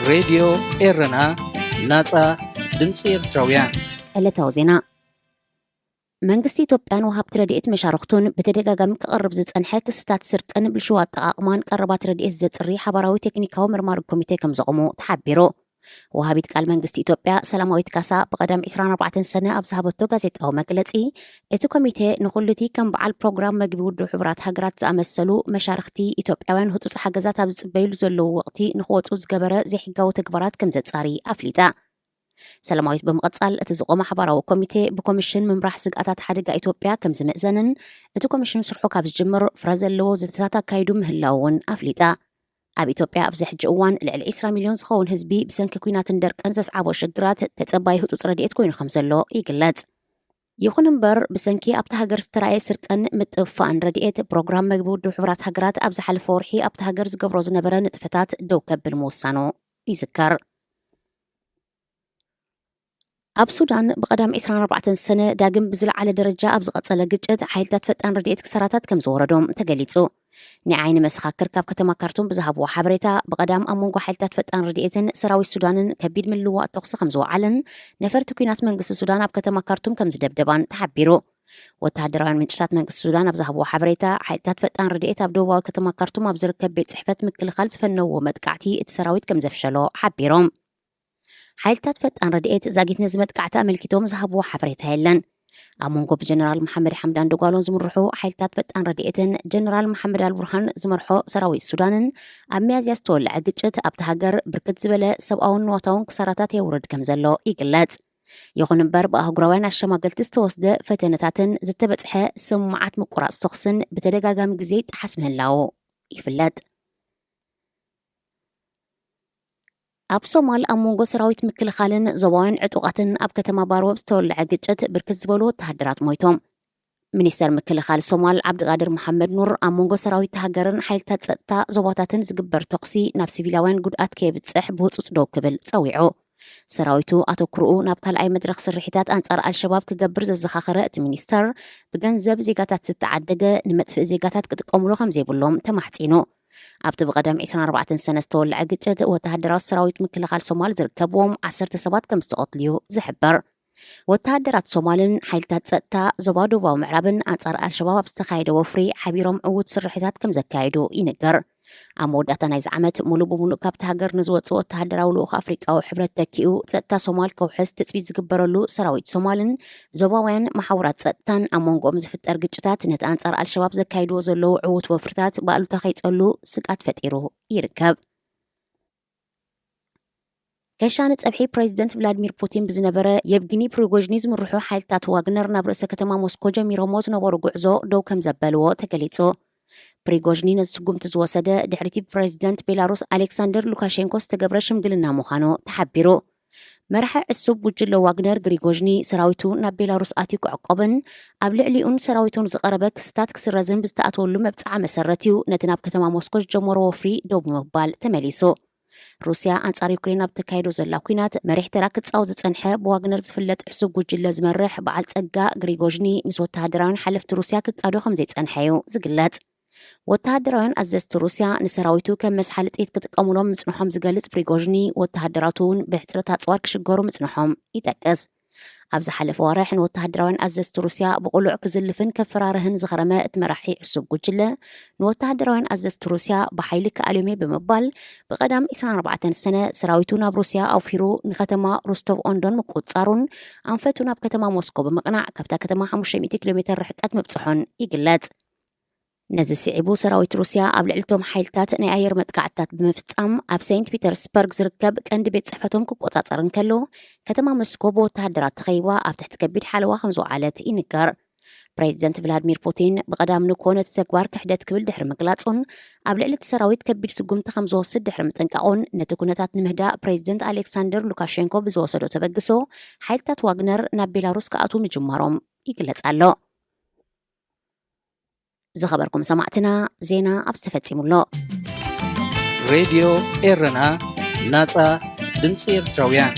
ሬድዮ ኤረና፣ ናጻ ድምጺ ኤርትራውያን። ዕለታዊ ዜና። መንግስቲ ኢትዮጵያን ወሃብቲ ረድኤት መሻርኽቱን ብተደጋጋሚ ክቐርብ ዝጸንሐ ክስታት ስርቅን ብልሽው ኣጠቓቕማን ቀረባት ረድኤት ዘጽሪ ሓባራዊ ቴክኒካዊ መርማሪ ኮሚቴ ከም ዘቑሙ ተሓቢሩ። ወሃቢት ቃል መንግስቲ ኢትዮጵያ ሰላማዊት ካሳ ብቐዳም ዕስራን ኣርባዕተን ሰነ ኣብ ዝሃበቶ ጋዜጣዊ መግለጺ፣ እቲ ኮሚቴ ንኹሉቲ ከም በዓል ፕሮግራም መግቢ ውድብ ሕቡራት ሃገራት ዝኣመሰሉ መሻርኽቲ ኢትዮጵያውያን ህጹጽ ሓገዛት ኣብ ዝጽበዩሉ ዘለዉ ወቕቲ ንኽወጹ ዝገበረ ዘይሕጋዊ ተግባራት ከም ዘጻሪ ኣፍሊጣ። ሰላማዊት ብምቕጻል፣ እቲ ዝቖመ ሓባራዊ ኮሚቴ ብኮሚሽን ምምራሕ ስግኣታት ሓደጋ ኢትዮጵያ ከም ዝምእዘንን እቲ ኮሚሽን ስርሑ ካብ ዝጅምር ፍረ ዘለዎ ዘተታት ኣካይዱ ምህላዉ እውን ኣፍሊጣ። ኣብ ኢትዮጵያ ኣብዚ ሕጂ እዋን ልዕሊ ዕስራ ሚልዮን ዝኸውን ህዝቢ ብሰንኪ ኲናትን ደርቅን ዘስዓቦ ሽግራት ተጸባይ ህጹጽ ረድኤት ኮይኑ ከም ዘሎ ይግለጽ። ይኹን እምበር፣ ብሰንኪ ኣብታ ሃገር ዝተራእየ ስርቅን ምጥፍፋእን ረድኤት፣ ፕሮግራም መግቢ ውድብ ሕቡራት ሃገራት ኣብ ዝሓለፈ ወርሒ ኣብታ ሃገር ዝገብሮ ዝነበረ ንጥፈታት ደው ከብል ምውሳኑ ይዝከር። ኣብ ሱዳን ብቐዳም ዕስራን ኣርባዕተን ሰነ ዳግም ብዝለዓለ ደረጃ ኣብ ዝቐጸለ ግጭት ሓይልታት ፈጣን ረድኤት ክሳራታት ከም ዝወረዶም ተገሊጹ። ንዓይኒ መሰኻክር ካብ ከተማ ካርቱም ብዝሃብዎ ሓበሬታ፣ ብቐዳም ኣብ መንጎ ሓይልታት ፈጣን ረድኤትን ሰራዊት ሱዳንን ከቢድ ምልውዋጥ ተኹሲ ከም ዝወዓለን ነፈርቲ ኲናት መንግስቲ ሱዳን ኣብ ከተማ ካርቱም ከም ዝደብደባን ተሓቢሩ። ወተሃደራውያን ምንጭታት መንግስቲ ሱዳን ኣብ ዝሃብዎ ሓበሬታ፣ ሓይልታት ፈጣን ረድኤት ኣብ ደቡባዊ ከተማ ካርቱም ኣብ ዝርከብ ቤት ጽሕፈት ምክልኻል ዝፈነውዎ መጥቃዕቲ እቲ ሰራዊት ከም ዘፍሸሎ ሓቢሮም። ሓይልታት ፈጣን ረድኤት ዛጊት ነዚ መጥቃዕቲ ኣመልኪቶም ዝሃብዎ ሓበሬታ የለን። ኣብ መንጎ ብጀነራል መሓመድ ሓምዳን ደጓሎን ዝምርሑ ሓይልታት ፈጣን ረድኤትን ጀነራል መሓመድ ኣልቡርሃን ዝመርሖ ሰራዊት ሱዳንን ኣብ ሚያዝያ ዝተወልዐ ግጭት ኣብቲ ሃገር ብርክት ዝበለ ሰብኣውን ንዋታውን ክሳራታት የውርድ ከም ዘሎ ይግለጽ። ይኹን እምበር፣ ብኣህጉራውያን ኣሸማገልቲ ዝተወስደ ፈተነታትን ዝተበጽሐ ስምዓት ምቁራጽ ተኹስን ብተደጋጋሚ ግዜ ይጠሓስ ምህላዉ ይፍለጥ። ኣብ ሶማል ኣብ መንጎ ሰራዊት ምክልኻልን ዞባውያን ዕጡቓትን ኣብ ከተማ ባሮ ዝተወልዐ ግጭት ብርክት ዝበሉ ወተሃደራት ሞይቶም። ሚኒስተር ምክልኻል ሶማል ዓብድቃድር መሓመድ ኑር፣ ኣብ መንጎ ሰራዊት ሃገርን ሓይልታት ጸጥታ ዞባታትን ዝግበር ተኹሲ ናብ ሲቪላውያን ጉድኣት ከየብጽሕ ብህጹጽ ደው ክብል ጸዊዑ። ሰራዊቱ ኣተኩርኡ ናብ ካልኣይ መድረኽ ስርሒታት ኣንጻር ኣልሸባብ ክገብር ዘዘኻኸረ እቲ ሚኒስተር፣ ብገንዘብ ዜጋታት ዝተዓደገ ንመጥፍኢ ዜጋታት ክጥቀሙሉ ከም ዘይብሎም ተማሕጺኑ። ኣብቲ ብቐደም ዕስራን ኣርባዕተን ሰነ ዝተወልዐ ግጭት፣ ወተሃደራዊ ሰራዊት ምክልኻል ሶማል ዝርከብዎም ዓሰርተ ሰባት ከም ዝተቐትሉ እዩ ዝሕበር። ወተሃደራት ሶማልን ሓይልታት ጸጥታ ዞባ ደቡባዊ ምዕራብን ኣንጻር ኣልሸባብ ኣብ ዝተኻየደ ወፍሪ ሓቢሮም ዕዉት ስርሒታት ከም ዘካየዱ ይንገር። ኣብ መወዳእታ ናይዚ ዓመት፣ ሙሉእ ብሙሉእ ካብቲ ሃገር ንዝወጽእ ወተሃደራዊ ልኡኽ ኣፍሪቃዊ ሕብረት ተኪኡ ጸጥታ ሶማል ከውሕስ ትጽቢት ዝግበረሉ ሰራዊት ሶማልን ዞባውያን መሓውራት ጸጥታን ኣብ መንጎኦም ዝፍጠር ግጭታት ነቲ ኣንጻር ኣልሸባብ ዘካይድዎ ዘለዉ ዕዉት ወፍርታት ብኣሉታ ከይጸሉ ስግኣት ፈጢሩ ይርከብ። ከሻኒ ጸብሒ ፕሬዚደንት ቭላድሚር ፑቲን ብዝነበረ የቭግኒ ፕሪጎዥኒ ዝምርሑ ሓይልታት ዋግነር ናብ ርእሰ ከተማ ሞስኮ ጀሚሮሞ ዝነበሩ ጉዕዞ ደው ከም ዘበልዎ ተገሊጹ። ፕሪጎዥኒ ነዚ ስጉምቲ ዝወሰደ ድሕሪቲ ፕሬዚደንት ቤላሩስ ኣሌክሳንደር ሉካሼንኮ ዝተገብረ ሽምግልና ምዃኑ ተሓቢሩ። መራሒ ዕሱብ ጉጅለ ዋግነር ግሪጎዥኒ ሰራዊቱ ናብ ቤላሩስ ኣትዩ ክዕቆብን ኣብ ልዕሊኡን ሰራዊቱን ዝቐረበ ክስታት ክስረዝን ብዝተኣትወሉ መብጽዓ መሰረት እዩ ነቲ ናብ ከተማ ሞስኮ ዝጀመሮ ወፍሪ ደው ብምባል ተመሊሱ። ሩስያ ኣንጻር ዩክሬን ኣብ ተካይዶ ዘላ ኲናት መሪሕ ተራ ክጻወት ዝጸንሐ ብዋግነር ዝፍለጥ ዕሱብ ጉጅለ ዝመርሕ በዓል ጸጋ ግሪጎዥኒ ምስ ወተሃደራውያን ሓለፍቲ ሩስያ ክቃዶ ከም ዘይጸንሐ እዩ ዝግለጽ። ወተሃደራውያን ኣዘዝቲ ሩስያ ንሰራዊቱ ከም መስሓሊ ጥይት ክጥቀሙሎም ምጽንሖም ዝገልጽ ፕሪጎዥኒ፣ ወተሃደራቱ እውን ብሕጽረት ኣጽዋር ክሽገሩ ምጽንሖም ይጠቅስ። ኣብ ዝሓለፈ ወርሒ ንወተሃደራውያን ኣዘዝቲ ሩስያ ብቕሉዕ ክዝልፍን ከፈራርህን ዝኸረመ እቲ መራሒ ዕሱብ ጉጅለ፣ ንወተሃደራውያን ኣዘዝቲ ሩስያ ብሓይሊ ክኣልዮም እየ ብምባል፣ ብቐዳም ዕስራን ኣርባዕተን ሰነ ሰራዊቱ ናብ ሩስያ ኣውፊሩ ንከተማ ሩስቶቭ ኦንዶን ምቁጽጻሩን ኣንፈቱ ናብ ከተማ ሞስኮ ብምቕናዕ ካብታ ከተማ ሓሙሽተ ሚእቲ ኪሎ ሜትር ርሕቀት ምብጽሑን ይግለጽ። ነዚ ስዒቡ ሰራዊት ሩስያ ኣብ ልዕሊ እቶም ሓይልታት ናይ ኣየር መጥቃዕትታት ብምፍጻም ኣብ ሴንት ፒተርስበርግ ዝርከብ ቀንዲ ቤት ጽሕፈቶም ክቆጻጸር እንከሎ፣ ከተማ ሞስኮ ብወተሃደራት ተኸቢባ ኣብ ትሕቲ ከቢድ ሓለዋ ከም ዝወዓለት ይንገር። ፕሬዚደንት ቭላድሚር ፑቲን ብቐዳም ንኮ ነቲ ተግባር ክሕደት ክብል ድሕሪ ምግላጹን ኣብ ልዕሊ እቲ ሰራዊት ከቢድ ስጉምቲ ከም ዝወስድ ድሕሪ ምጥንቃቑን፣ ነቲ ኩነታት ንምህዳእ ፕሬዚደንት ኣሌክሳንደር ሉካሼንኮ ብዝወሰዶ ተበግሶ ሓይልታት ዋግነር ናብ ቤላሩስ ክኣትዉ ምጅማሮም ይግለጽ ኣሎ። ዝኸበርኩም ሰማዕትና፣ ዜና ኣብዚ ተፈጺሙ ኣሎ። ሬድዮ ኤረና፣ ናጻ ድምጺ ኤርትራውያን።